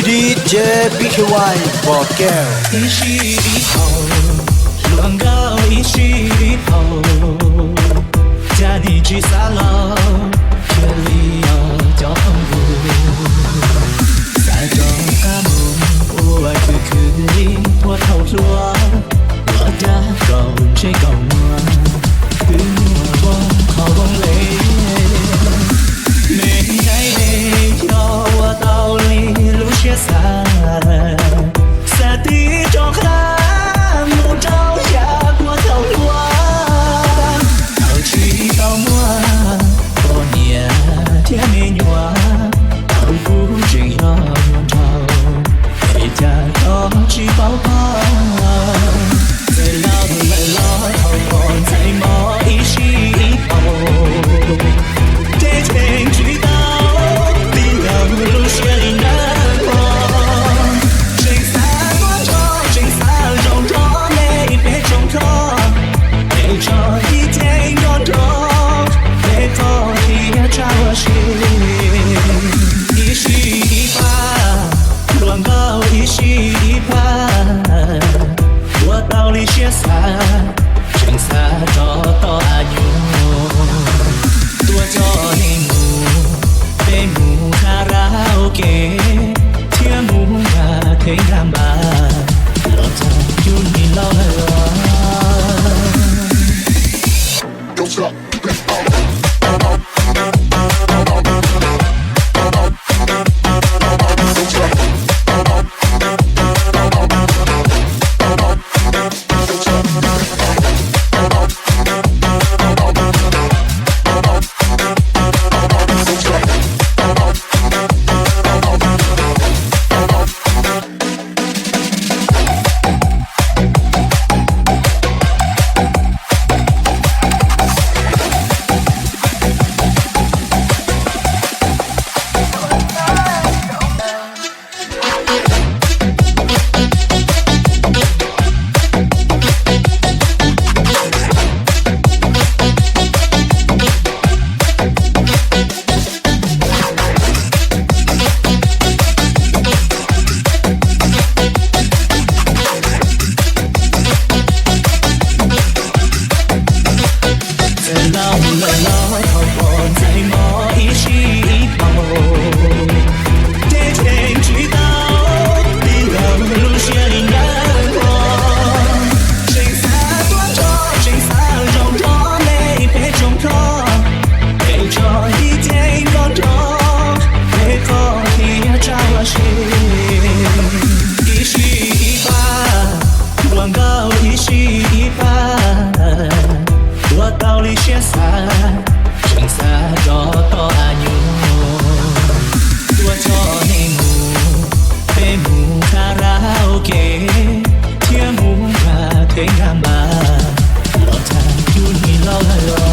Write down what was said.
D J B K Y Vo Keo. Ib sij ib haus, hluas nkauj ib sij ib haus, cas nim tsis xav los, cia li os cov phooj ywg. Xav rov qab mus ua khwv khwv li puag thaum hluas, los cav kaum ntse kaum muag, twb muaj voob qhov voob le. Me ntxhais, yog ua tau li lub siab xav, xav tib rov qab mus rau yav puag thaum hluas. Thaum tsis tau muaj poj niam thiab me nyuam, thaum kuv tseem yog hluas nraug, es cas koj tsis paub pom. Txawm laus lawm los thaum pom ntxhais mos ib sij ib haus, ces cheem tsis tau, tib yam lub siab li nab ua. Tseem xav tuaj nrog, tseem xav zoo nrog nej peb tsoom hlob, es tso ib ceeb nrog nrog peb txoj kev tshaj ua si. Ib sij ib pab, hluas nkauj ib sij ib pab, ua tau li siab xav, tseem xav rov tom a nyuag. Tuaj coj nej mus, peb mus karaoke, thiab mus nkag thev nkag npab, los txog yus nim laus lawm os. Txawm laus lawm los thaum pom ntxhais mos ib sij ib haus, ces cheem tsis tau, tib yam lub siab li nab ua. Tseem xav tuaj nrog, tseem xav zoo nrog nej peb tsoom hlob, es tso ib ceeb nrog nrog peb txoj kev tshaj ua si. Ib sij ib pab, hluas nkauj ib sij ib pab, ua tau li siab xav, tseem xav rov tom a nyuag. Tuaj coj nej mus, peb mus karaoke, thiab mus nkag thev nkag npab, los txog yus nim laus lawm os.